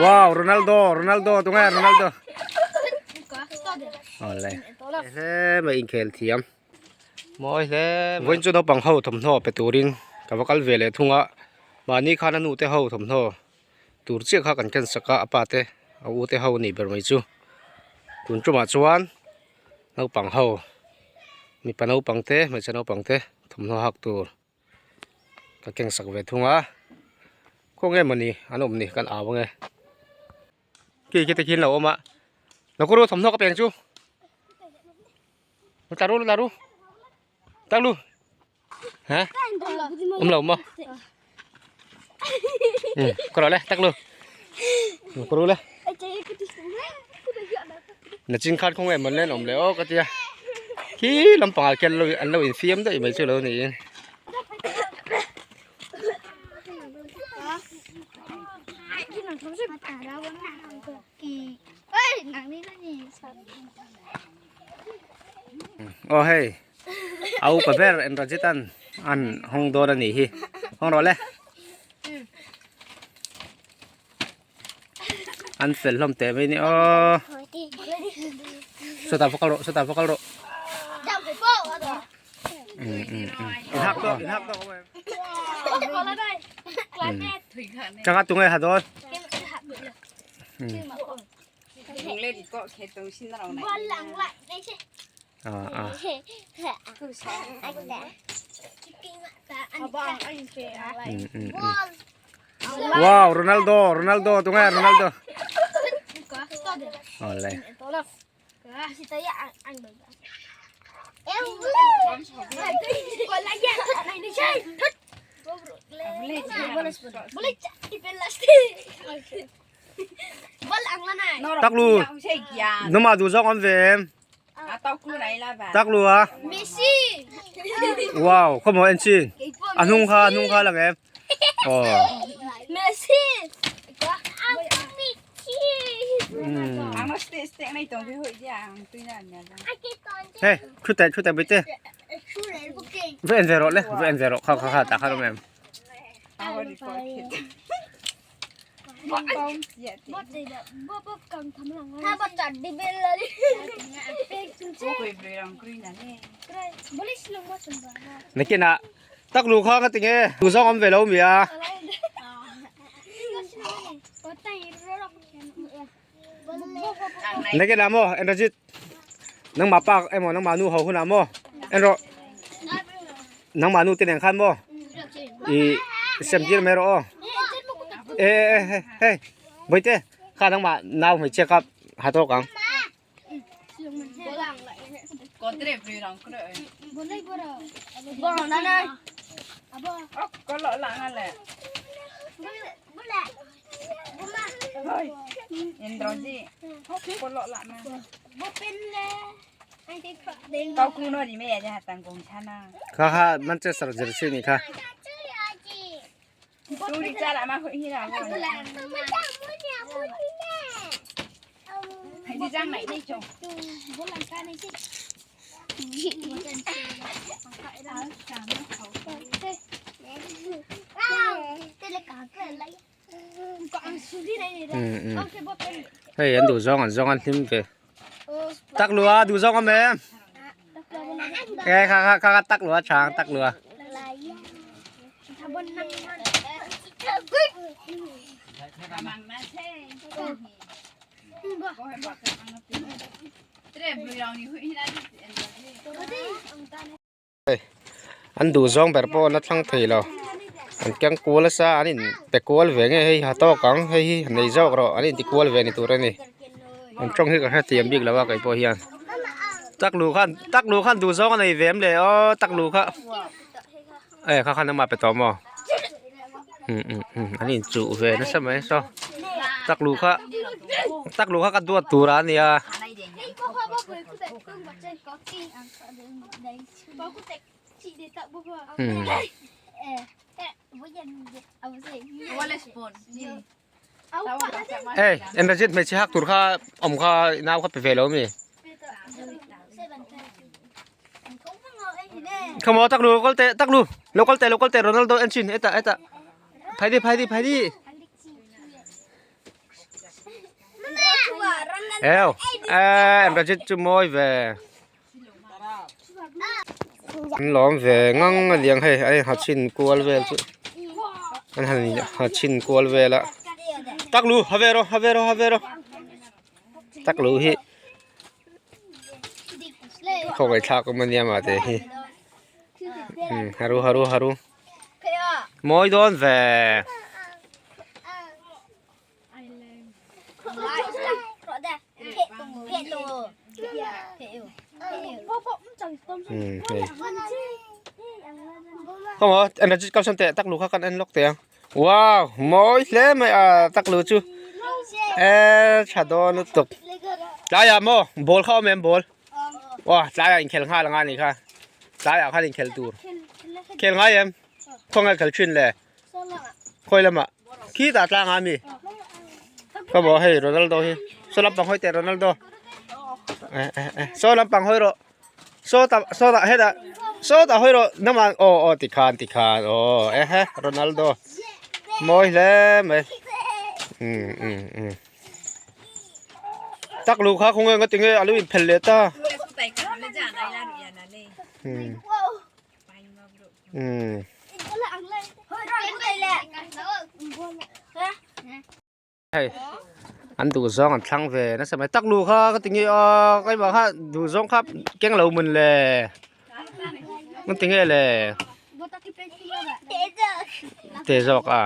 Wow, Ronaldo, Ronaldo, tunge Ronaldo. Awle. Hle mai inkhel thiam. Mawi hle. Vawiin chu naupang ho thawmhnaw pe turin ka va kal ve leh thung a. Mahni khan a nu te ho thawmhnaw tur chiah kha kan ken sak a, a pa te a u te ho a nih ber mai chu. Tun tumah chuan naupang ho mipa naupang te hmeichhe naupang te thawmhnaw hak tur ka keng sak ve thung a khawnge mawni an awm ni kan au ange khi khi te khi an lo awm a lo kawr u thawmhnaw ka peng chu lo tla ru lo tla ru tak lu ha awm lo maw um kawr rawh le tak lu lo kawr u le nachin khan khawnge mawni an awm leh aw ka tia khi lampangah khian an lo infiam daih mai chu lo niin. Aw hei a upa ber Enrajit an an hawng dawn a nih hi hawng rawh le an fel hlawm teh mai ni aw sawtah va kal rawh sawtah va kal rawh Changa tunge ha dawn Wow Ronaldo Ronaldo tunge Ronaldo Oleh Tak lu numa du zawk awm ve em tak lu a wow khawmaw en chin a hnung kha a hnung kha lang em aw Hey, thu teh thu teh bite. Ve en ve rawh le, ve en ve rawh kha kha kha tah khan awm em. Nakinah tak lu kha ka ti nge tu zawng awm ve lo mi a. Nakinah maw Enrajit nangmah pa emaw nangmah nu ho hunah maw en rawh nangmah nu te nen khan maw ih sem tir mai rawh aw e e e hei bawihte kha nangmah nau hmeichhia kha ha tawk ang. Kha kha Manchester jersey nih kha. Hei an duh zawng an zawng an hlim ve tak lua duh zawng awm em kha kha kha tak lua chang tak lua. An duh zawng ber pawh an la thlang thei lo an keng kual nasa an in pe kual ve nge hei ha tawk ang hei hi nei zawk rawh an inti kual ve ni tur a ni an tawng hi ka hrethiam bik lo a kei pawh hian tak luh khan tak luh khan duh zawng a nei ve em le aw tak luh kha e kha khan ama pe tawh maw um um um an inchuh ve nasa mai saw tak luh kha tak luh kha ka duat tur a nia. Hey, Enrajit hmeichhe hak tur kha awm kha nau kha pe ve lo mi? Come on, tak lu, kal te, tak lu. Lo kal te, lo kal te, Ronaldo en chin, eta, eta. Phai di phai di phai di. Eo em Rajit chu mawi ve. An lawm ve ngang a liang hei a ha chhin kual vel chu an han ha chhin kual vel a tak lu ha ve rawh ha ve rawh ha ve rawh tak lu hi khawngaih thlak awm ania mahte hi haru haru haru mawi dawn ve. Không hả? Em là con xem tệ tắc lù khác con ăn lóc tệ. Wow, mỗi lẽ mày à tắc lù chú. Ê, chả đo nó tục. Lại à mò, bol không em bol. Wow, lại à khel nga là nga này kha. Lại à kha in khel tur. Khel nga em. Không ai khel chuyên lệ. Khawi lamah khitah tlang ah mi ka maw hei Ronaldo hi saw lampang hawi teh Ronaldo eh eh eh saw lampang hawi rawh sawtah sawtah hetah sawtah hawi rawh namah aw aw tikhan tikhan aw eh he Ronaldo mawi hle mai um um um tak lu kha khawnge nga tinge a lo inphelh leh ta um. Um. Hei an duh zawng an thlang ve nasa mai tak lu kha ka ti nge aw keimah kha duh zawng kha keng lo mun le an ti nge le te zawk a.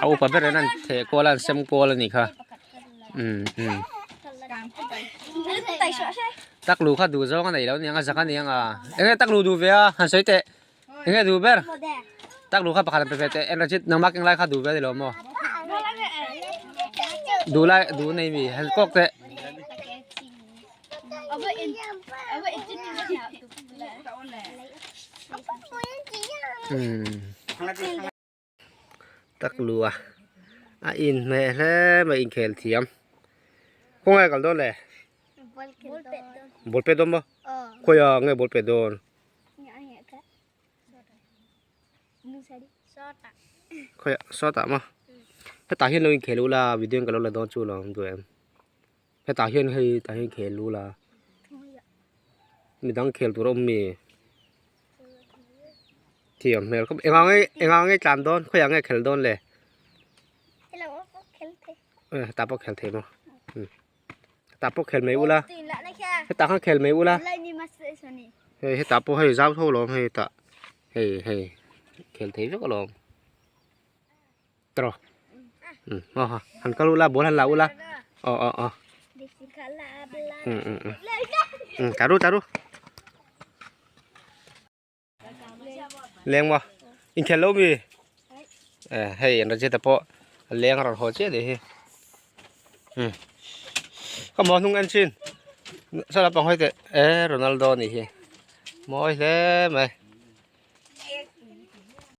A upa ber in an theh kual a an sem kual a nih kha umm umm tak lu kha duh zawng a neih loh aniang a zak aniang a eng nge tak lu duh ve a han sawi teh eng nge duh ber tak lu kha pakhat an pe ve teh enrajit nangmah keng lai kha duh ve a ni lo maw duh lai duh nei mi han kawk teh. Tak lua a inhmeh hle mai inkhel thiam khawnge kal dawn le ball pet dawn maw khawiah nge ball pet dawn. Khawiah sawtah maw hetah hian lo inkhel ula video in ka lo la dawn chu lo awm duh em. Hetah hian hei tah hian khel lu la midang khel tur a awm mi thiam hmel khawp engah nge engah nge tlan dawn khawiah nge khel dawn le hetah pawh khel thei maw hetah pawh khel mai ula hetah khan khel mai ula hei hetah pawh hei zau tho alawm hei tah hei hei khel thei vek alawm. Tawh aw ha han kal ula ball han la ula aw aw aw um um um um taru taru leng maw inkhel lo mi eh hei an rajit pawh a leng a rawn haw chiah anih hi um ka maw hnung en chin saw lampang hawi teh eh Ronaldo anih hi mawi hle mai.